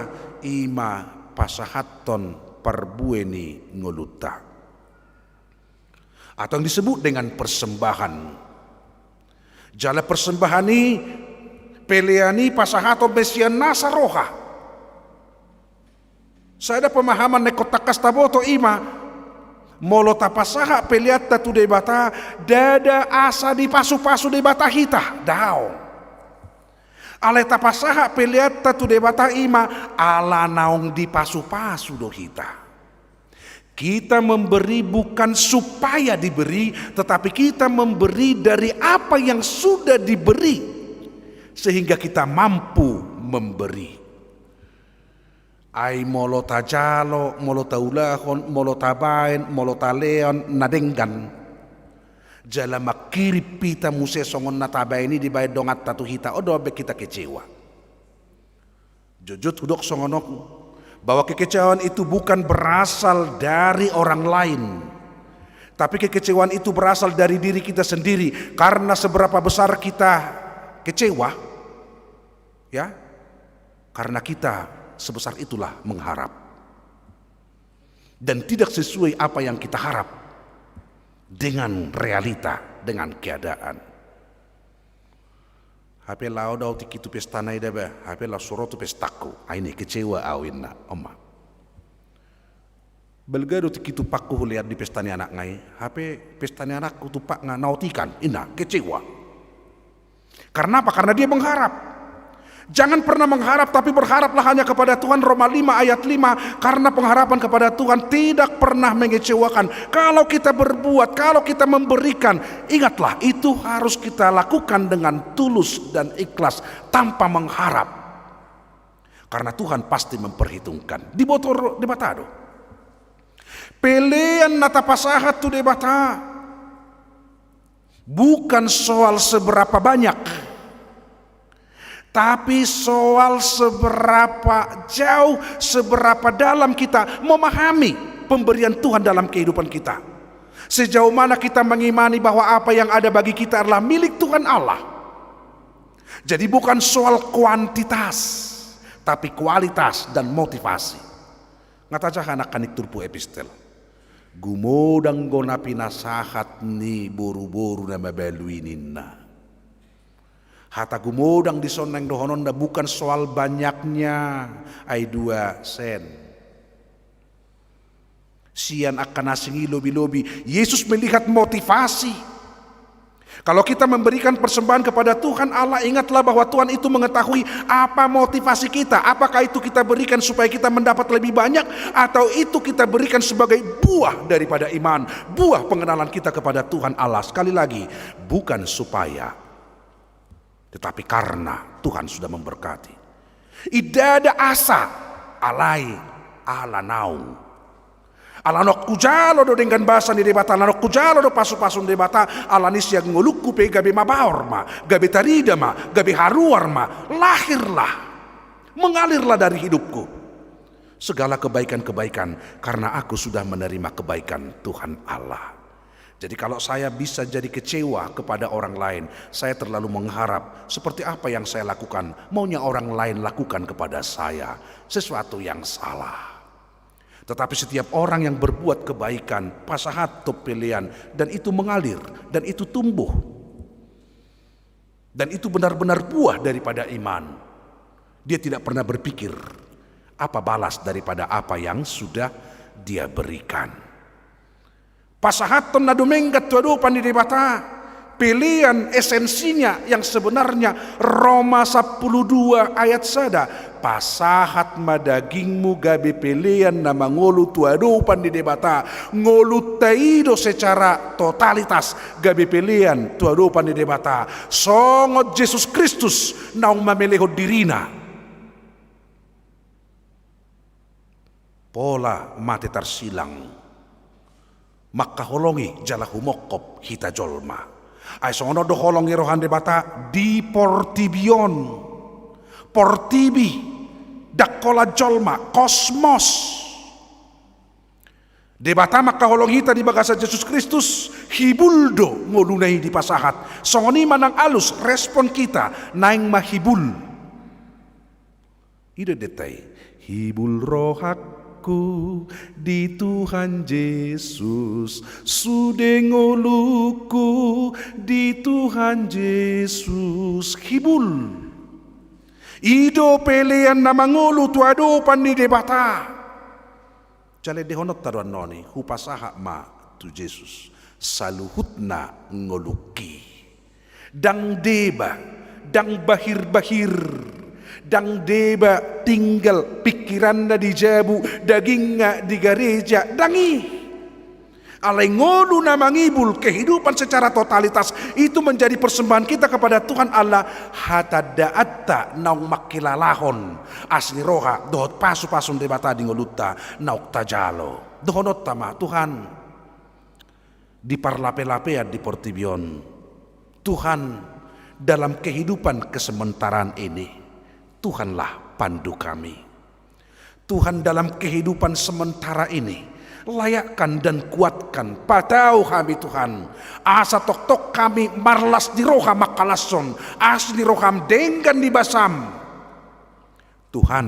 i ma pasahathon parbue ni ngolunta. Atau yang disebut dengan persembahan. Jala persembahan i, pelean i pasahaton ma sian nasa roha. Sada pemahaman na ingkon tangkas taboto i ma, molo tapasahat peleanta tu Debata, ndada asa dipasu-pasu Debata hita, daong. Alai tapasahat peleanta tu Debata i ma ala naung dipasu-pasu do hita. Kita memberi bukan supaya diberi, tetapi kita memberi dari apa yang sudah diberi, sehingga kita mampu memberi. Ai molo tajalo, molo taulahon, molo tabaen, molo talehon na denggan, Jala mangkirim hita muse songon na tabaen i dibaen donganta tu hita, on do mambaen hita kecewa. Jotjot hudok songon on, bahwa kekecewaan itu bukan berasal dari orang lain, tapi kekecewaan itu berasal dari diri kita sendiri. Karena seberapa besar kita kecewa, ya, karena kita sebesar itulah mengharap. Dan tidak sesuai apa yang kita harap dengan realita, dengan keadaan. Hape laho do au tingki tu pestana i da ba, hape laos so ro tu pestangku. Ai ni kecewa au inna, on ma. Balga do tingki tumpakku hulean di pesta ni anakna i, hape pesta ni anakku tumpakna na otik an, inna kecewa. Karena apa? Karena dia mengharap. Jangan pernah mengharap, tapi berharaplah hanya kepada Tuhan, Roma lima ayat lima, karena pengharapan kepada Tuhan tidak pernah mengecewakan. Kalau kita berbuat, kalau kita memberikan, ingatlah, itu harus kita lakukan dengan tulus dan ikhlas, tanpa mengharap. Karena Tuhan pasti memperhitungkan. Diboto Debata do. Pelean na tapasahat tu Debata bukan soal seberapa banyak, tapi soal seberapa jauh, seberapa dalam kita memahami pemberian Tuhan dalam kehidupan kita. Sejauh mana kita mengimani bahwa apa yang ada bagi kita adalah milik Tuhan Allah. Jadi bukan soal kuantitas, tapi kualitas dan motivasi. Nga tajaha nangkaning turpuk epistel. Gumodang do na pinasahat ni boruboru na mabalu i ninna. Hata gumodang dison naeng dohononna bukan soal banyaknya, ai dua sen. Sian angka na asing i lobi-lobi, Yesus melihat motivasi. Kalau kita memberikan persembahan kepada Tuhan Allah, ingatlah bahwa Tuhan itu mengetahui apa motivasi kita. Apakah itu kita berikan supaya kita mendapat lebih banyak, atau itu kita berikan sebagai buah daripada iman, buah pengenalan kita kepada Tuhan Allah. Sekali lagi, bukan supaya, tetapi karena Tuhan sudah memberkati. Ndada asa, alai ala naung. Ala naung hujalo do denggan basa ni Debata, ala naung hujalo do pasupasu ni Debata, alani sian ngolungku pe gabe mabaor ma, gabe tarida ma, gabe haruar ma, lahirlah, mengalirlah dari hidupku segala kebaikan-kebaikan, karena aku sudah menerima kebaikan Tuhan Allah. Jadi kalau saya bisa jadi kecewa kepada orang lain, saya terlalu mengharap seperti apa yang saya lakukan, maunya orang lain lakukan kepada saya, sesuatu yang salah. Tetapi setiap orang yang berbuat kebaikan, pasahathon pelean, dan itu mengalir, dan itu tumbuh, dan itu benar-benar buah daripada iman, dia tidak pernah berpikir apa balas daripada apa yang sudah dia berikan. Pasahathon na dumenggan tu adopan ni Debata, pelean esensinya yang sebenarnya, Roma sampulu dua ayat sada, pasahat ma dagingmu gabe pelean na mangolu tu adopan ni Debata, ngolunta i do secara totalitas gabe pelean tu adopan ni Debata, songon Jesus Kristus naung mamelehon dirina. Pola mate tarsilang mangkaholongi jala humongkop hita jolma. Ai songon on do holong ni roha ni Debata di portibi on. Portibi, ndang holan jolma, kosmos. Debata mangkaholongi hita di bagasan Jesus Kristus, hibul do ngoluna i dipasahat. Songon i ma nang alus respon hita, naeng ma hibul. I do deta i, hibul rohangku di Tuhan Jesus, sude ngolungku di Tuhan Jesus, hibul. I do pelean na mangolu tu adopan ni Debata. Jala endehononta do annon i, hupasahat ma tu Jesus saluhutna ngolungki. Ndang deba, ndang bahir-bahir, ndang deba tinggal pingkiranna di jabu, dagingna di gareja, ndang i. Alai ngolu na mangibul, kehidupan secara totalitas, itu menjadi persembahan kita kepada Tuhan Allah, hatandaanta naung mangkilalahon asi ni roha dohot pasupasu ni Debata di ngolunta naung tajalo. Dohononta ma, Tuhan, di parlape-lapean di portibi on. Tuhan, dalam kehidupan kesementaraan ini, Tuhanlah pandu kami. Tuhan, dalam kehidupan sementara ini, layakkan dan kuatkan, patau hami Tuhan, asa tongtong hami marlas ni roha mangkalashon, asi ni roham denggan ni basam. Tuhan,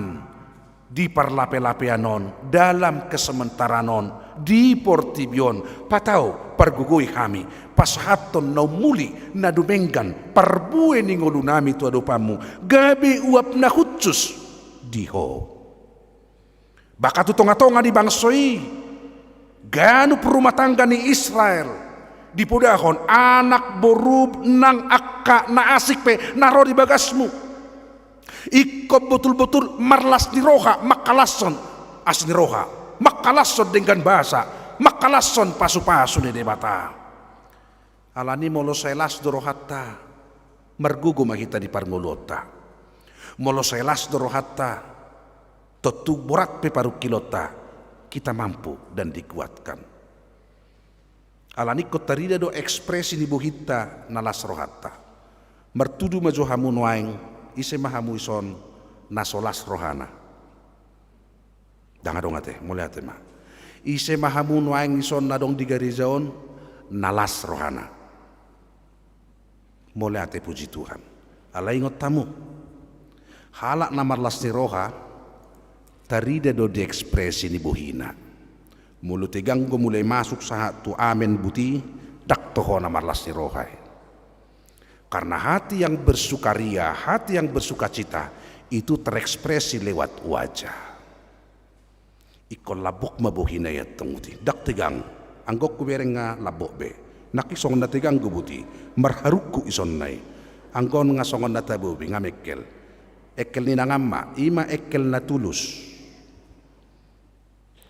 di parlape-lapean on, dalam kesementaraan on, di portibi on, patau pargogoi hami, pasahathon na ummuli, na dumenggan, parbue ni ngolunami tu adopanmu, gabe uap na hushus di Ho. Bahkan tu tonga-tonga ni bangso i, ganup rumah tangga ni Israel dipodahon, anak boru nang angka na asing pe na ro di bagasmu. Ingkon botul-botul marlas ni roha mangkalashon asi ni roha, mangkalashon denggan basa, mangkalashon pasu-pasu ni Debata. Alani molo sai las do rohanta, margogo ma hita di parngoluonta. Molo sai las do rohanta, tontu borat pe parungkilonta, kita mampu dan dikuatkan. Alani ingkon tarida do ekspresi ni bohinta na las rohanta. Martudu ma jo hamu nuaeng, ise ma hamu ison na so las rohana. Ndang adong ate, mauliate ma. Ise ma hamu nuaeng ison na adong di gareja on na las rohana. Mauliate, puji Tuhan. Alai ingot hamu, halak na marlas ni roha, tarida do di ekspresi ni bohina. Molo tegang do mulai masuk sahat tu amen buti, ndang toho na marlas ni roha i. Karena hati yang bersukaria, hati yang bersukacita, itu terekspresi lewat wajah. Ingkon lambok ma bohina i antong buti. Ndang tegang. Anggo hubereng nga lambok be. Nangkin songon na tegang do buti. Marharungku isonna i. Anggo on nga songon na tabo be, nga mengkel. Engkel ni inangan ma, i ma engkel na tulus.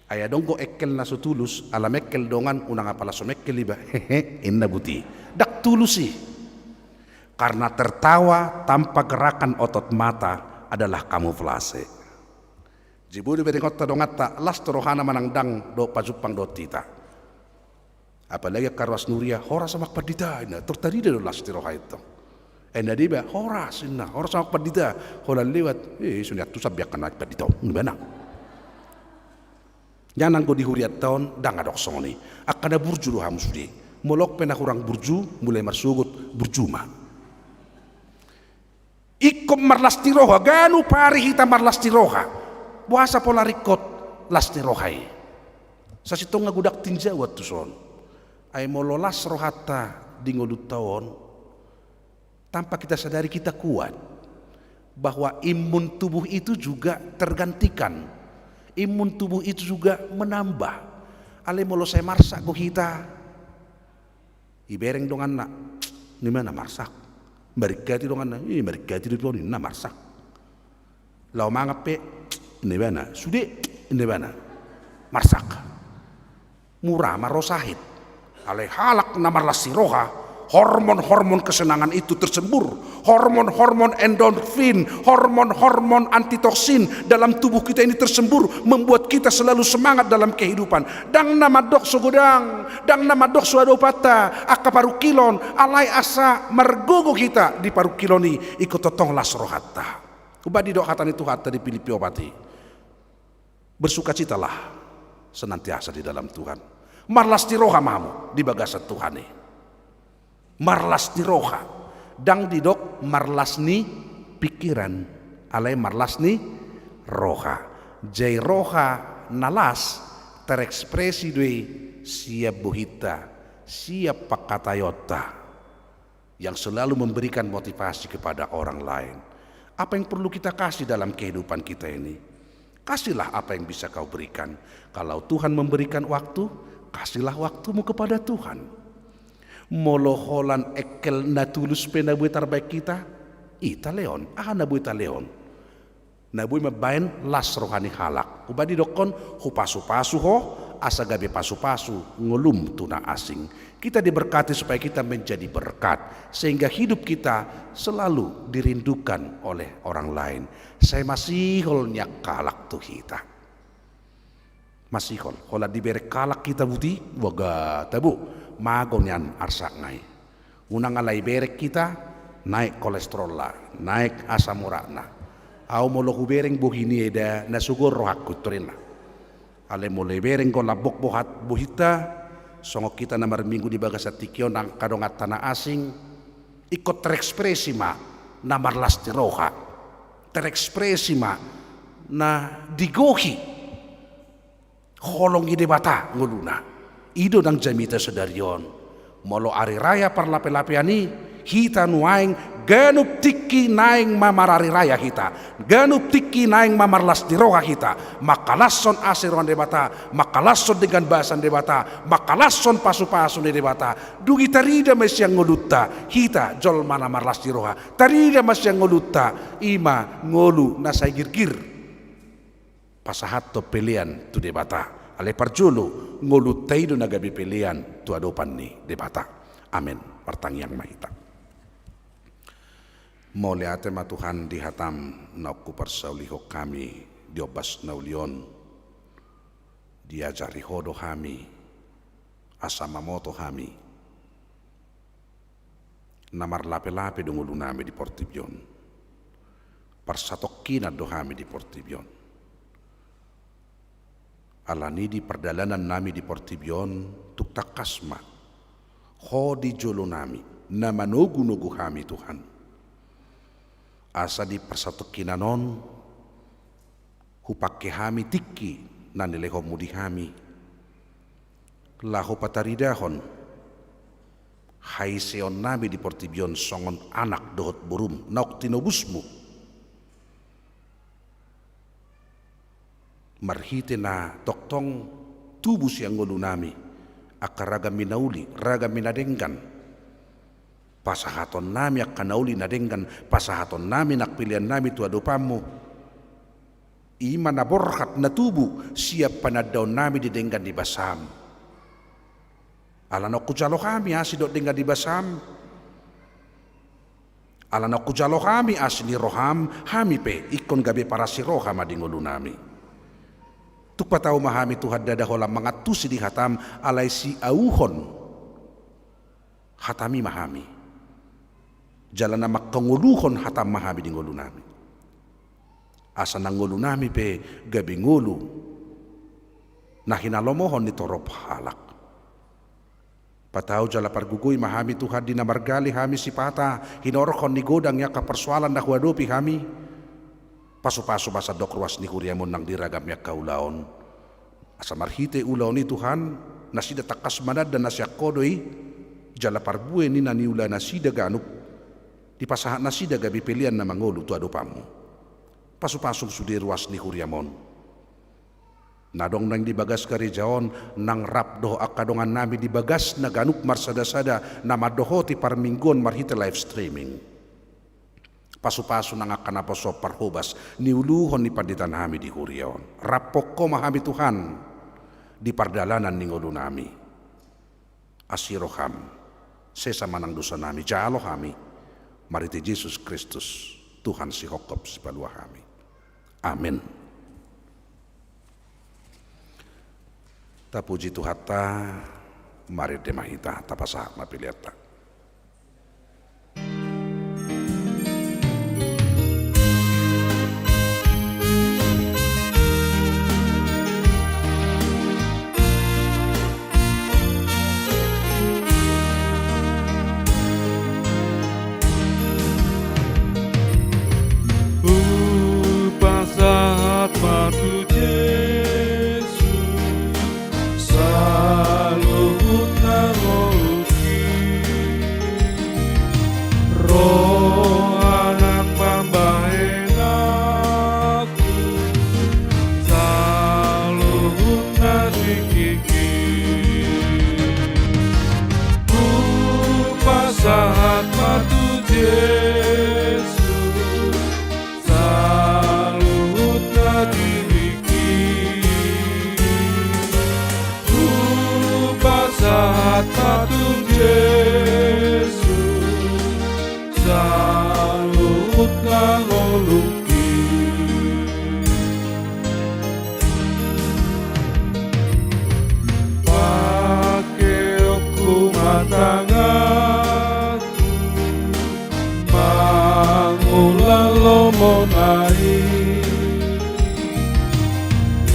Ai adong do engkel na so tulus, ala mengkel dongan, unang apala so mengkel iba. Hehe, inna buti. Ndang tulus i. Karena tertawa tanpa gerakan otot mata adalah kamuflase. Jadi boi do iberengonta donganta, las do rohana manang ndang dohot pajumpang dohot hita. Apalagi angka ruas ni huria, horas Amang Pandita, inna, tor tarida do las ni roha i antong. Ai na deba, horas, inna, horas Amang Pandita, holan lewat, eh, songon i antusan be angka na pandita on, ibana. Nang anggo di hurianta on, ndang adong songon i. Angka na burju do hamu sude. Molo pe na hurang burju, mulai marsogot, burju ma. Ingkon marlas ni roha, ganup ari hita marlas ni roha. Boasa pola ringkot las ni roha i? Sasintongna godang tinjauan tuson. Ai molo las rohanta di ngolunta on, tanpa kita sadari kita kuat bahwa imun tubuh itu juga tergantikan. Imun tubuh itu juga menambah. Alai molo sai marsak do hita, ibereng donganna, "Nima na marsak." Maringkati donganna, "Ih, maringkati do ipon, inna marsak." Laho mangan pe, inna ibana, "Sude," inna ibana, "marsak." Mura ma ro sahit. Alai halak na marlas ni roha, hormon-hormon kesenangan itu tersembur. Hormon-hormon endorfin, hormon-hormon antitoksin dalam tubuh kita ini tersembur, membuat kita selalu semangat dalam kehidupan. Ndang na mandok so godang, ndang na mandok so adopanta angka parungkilon, alai asa margogo hita di parungkilon i, ingkon tongtong las rohanta. Umbahen didok hata ni Tuhanta di Pilippi opat i, "Bersukacitalah senantiasa di dalam Tuhan." Marlas ni roha ma hamu di bagasan Tuhan i. Marlas ni roha. Ndang didok marlas ni pikiran, alai marlas ni roha. Jadi roha na las terekspresi do i sian bohinta, sian pangkataionta, yang selalu memberikan motivasi kepada orang lain. Apa yang perlu kita kasih dalam kehidupan kita ini? Kasihlah apa yang bisa kau berikan. Kalau Tuhan memberikan waktu, kasihlah waktumu kepada Tuhan. Molo holan engkel na tulus pe na boi tarbaen hita, i talehon, aha na boi talehon? Na boi mambaen las roha ni halak. Umbahen didokkon, "Hupasupasu ho, asa gabe pasupasu ngolum tu na asing." Kita diberkati supaya kita menjadi berkat, sehingga hidup kita selalu dirindukan oleh orang lain. Sai masihol ni angka halak tu hita. Masihol, holan dibereng halak hita buti, waga tabo, mago nian arsakna i. Unang alai bereng hita, naek kolesterolna, naek asam uratna. Au molo hubereng bohi ni eda, na sugor rohangku, torinna. Alai molo ibereng do lambok bohat bohinta, songon hita na marminggu di bagasan tingki on, angka donganta na asing, ingkon terekspresi ma na marlas ni roha. Terekspresi ma na digohi holong ni Debata ngoluna. I do nang jamita sadari on. Molo ari raya parlape-lapean i, hita nuaeng ganup tingki naeng ma marari raya hita. Ganup tingki naeng ma marlas ni roha hita. Mangkalashon asi roha ni Debata, mangkalashon denggan basa ni Debata, mangkalashon pasu-pasu ni Debata. Dung i tarida ma i sian ngolunta, hita jolma na marlas ni roha. Tarida ma sian ngolunta, i ma ngolu na sai girgir pasahathon pelean tu Debata. Alai parjolo, ngolunta i do na gabe pelean tu adopan ni Debata. Amen. Martangiang ma hita. Mauliate ma Tuhan di hatam naung huparsaulihon hami di ombas na uli on. Diajari Ho do hami, asa mamoto hami. Na marlape-lape do ngolunami di portibi on. Parsatongkinan do hami di portibi on. Alani i di pardalanannami di portibi on, tung tangkas ma Ho di jolonami, na manogu-nogu hami, Tuhan. Asa di parsatongkinan on, hupangke hami tingki na nilehonmu di hami, laho pataridahon haiseonnami di portibi on songon anak dohot borum naung tinobusmu. Marhite na tongtong tubu sian ngolunami angka ragam ni na uli, ragam ni na denggan. Pasahatonnami angka na uli na denggan, pasahatonnami nang peleannami tu adopanmu. I ma na borhat na tubu sian panandaonnami di denggan ni basam. Ala naung hujalo hami asi dohot denggan ni basam. Ala naung hujalo hami asi ni roham, hami pe ingkon gabe parasi roha ma di ngolunami. Tung patau ma hami Tuhan ndada holan mangantusi di hatam, alai siauhon hatami ma hami. Jala na manghangoluhon hatam ma hami di ngolunami. Asa nang ngolunami pe gabe ngolu na hinalomohon ni torop halak. Patau jala pargogoi ma hami Tuhan di na margali hami sipata hinorhon ni godang ni angka parsoalan na huadopi hami. Pasu-pasu ma sandok ruas ni huriam on nang di ragam ni angka ulaon. Asa marhite ulaon i Tuhan, nasida tangkas mananda na sian Ho do i, jala parbue ni na niula nasida ganup, dipasahat nasida gabe pelean na mangolu tu adopanmu. Pasu-pasu sude ruas ni huriam on. Na adong nang di bagas gareja on, nang rap dohot angka dongannami di bagas na ganup marsada-sada na mandohoti parmingguon marhite live streaming. Pasu-pasu nang angka naposo parhobas niuluhon ni panditanami di huria on. Raphon Ho ma hami Tuhan di pardalanan ni ngolunami. Asi roham, sesa ma nang dosanami, jalo hami, marhite Jesus Kristus, Tuhan sihophop sipalua hami. Amen. Tapuji Tuhanta, marende ma hita, tapasahat ma peleanta. Hupasahat ma tu Jesus saluhut na rohangki.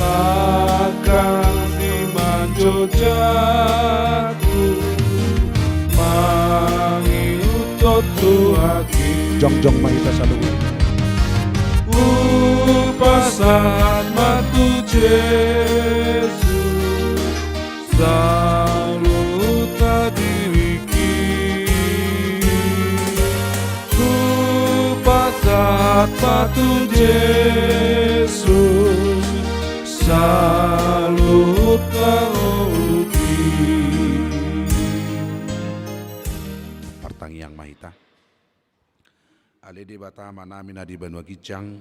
Langkang di manjojak, mangihuthon tu haki. Jongjong ma hita saluhut. Hupasahat ma tu Jesus saluhutna diriki. Hupasahat ma tu Jesus saluhutna rohangki. Martangiang ma hita. Ale Debata Amanami na di banua ginjang,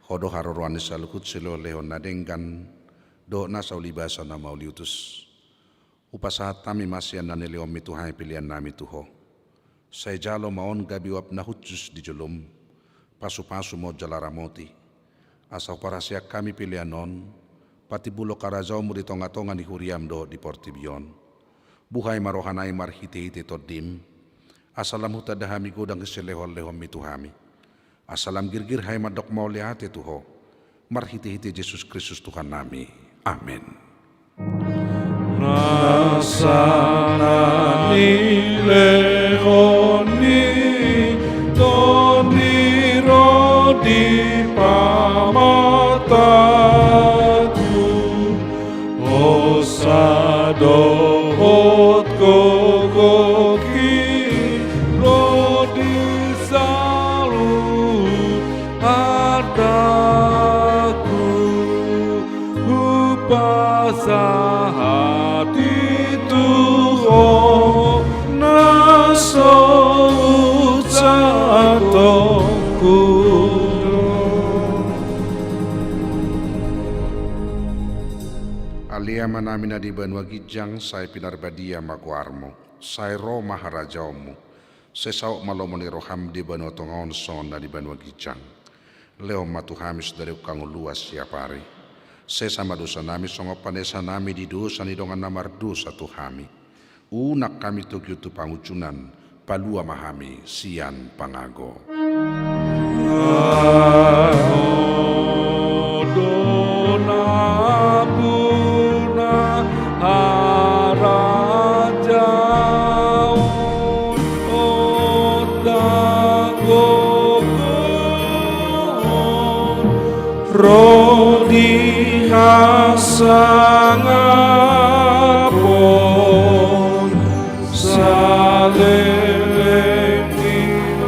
Ho do haroroan ni saluhut silehonlehon na denggan dohot nasa ulibasa na mauliutus. Hupasahat hami ma sian na nilehonmi tu hami peleannami tu Ho. Sai jalo ma on gabe uap na hushus di jolom. Pasupasu ma on jala ramoti, asa huparhaseang hami pelean on patimbulhon harajaonmu di tongatonga ni huriam dohot di portibi on. Buhai ma rohanami marhitehite Tondim, asa lam hutanda hami godang ni silehonlehonmi tu hami. Asa lam girgir hami mandok mauliate tu Ho, marhitehite Jesus Kristus Tuhannami. Amen. Nasa na nilehon ni Tondi ro di pamatangku, hosa dohot gogohi ro di saluhut artaku, hupasahat i tu Ho na so hujahahonku. Ale Amanami na di banua ginjang, sai pinarbadia ma goarmu, sai ro ma harajaonmu, sai saut ma lomo ni roham di banua tonga on songon na di banua ginjang. Lehon ma tu hami sadari on hangoluan siapari. Sesa ma dosanami songon panesanami di dosa ni dongan na mardosa tu hami. Unang hami togihon tu pangunjunan, palua ma hami sian pangago. Ho do nampuna, harajaon dohot hangoluan ro di hasangapon saleleng ni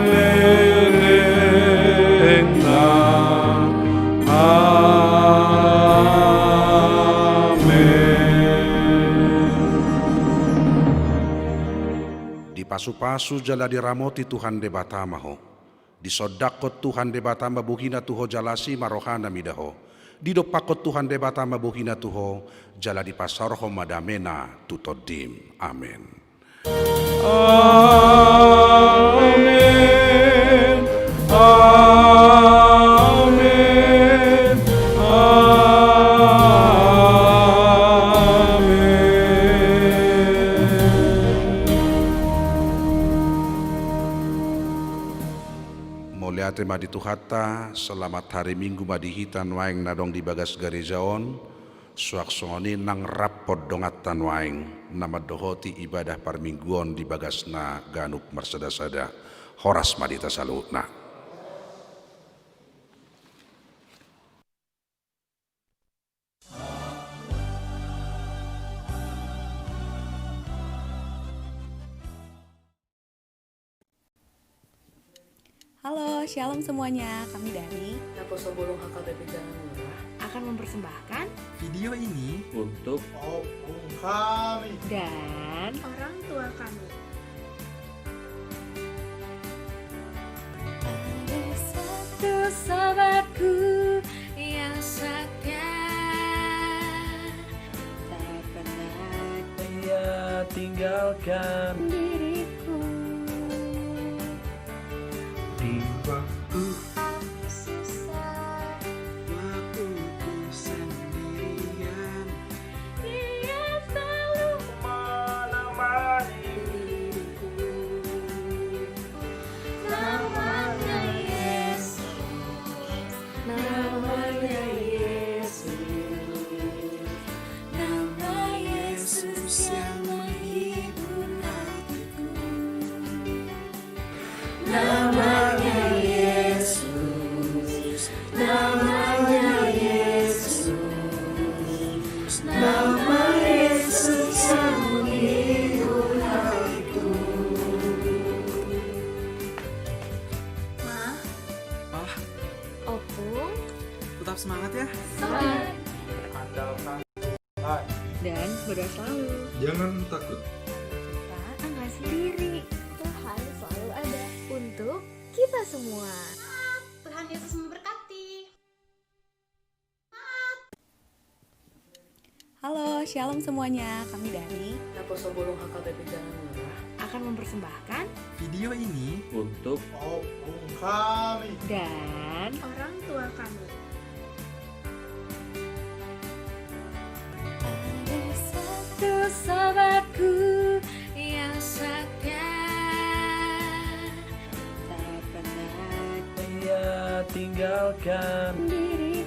lelengna. Amen. Dipasupasu jala diramoti Tuhan Debata ma ho. Disondangkon Tuhan Debata ma bohina tu ho jala asi ma rohana mida ho. Didompakkon Tuhan Debata ma bohina tu ho jala dipasaorhon ma damena tu tondim. Amen. Amen. Amen. Amen. Mauliate ma di Tuhanta, selamat hari Minggu ma di hita nuaeng na adong di bagas gareja on. Suang songon i nang rap pondonganta nuaeng na mandohoti ibadah parmingguon di bagasna ganup marsadasada. Horas ma di hita saluhutna. Halo, shalom semuanya. Kami dari Naposobulung H K B P Jalan Murah akan mempersembahkan video ini untuk opung kami dan orang tua kami. Ada satu sahabatku yang setia, tak pernah ia tinggalkan diriku. Di waktu aku susah, waktu ku sendirian, ia selalu menemani diriku. Namanya Yesus. Namanya Yesus, nama Yesus yang menghibur hatiku. Ma. Pah. Opung. Tetap semangat ya. Semangat. Andalkan Tuhan. Dan berdoa selalu. Jangan takut. Kita angkat diri. Tuhan selalu ada untuk kita semua. Tuhan Yesus memberkati. Halo, shalom semuanya. Kami dari Naposo Bolong H K B P Jalan Murah akan mempersembahkan video ini untuk opung kami dan orang tua kami. Ada satu sahabatku yang setia, tak pernah ia tinggalkan diri.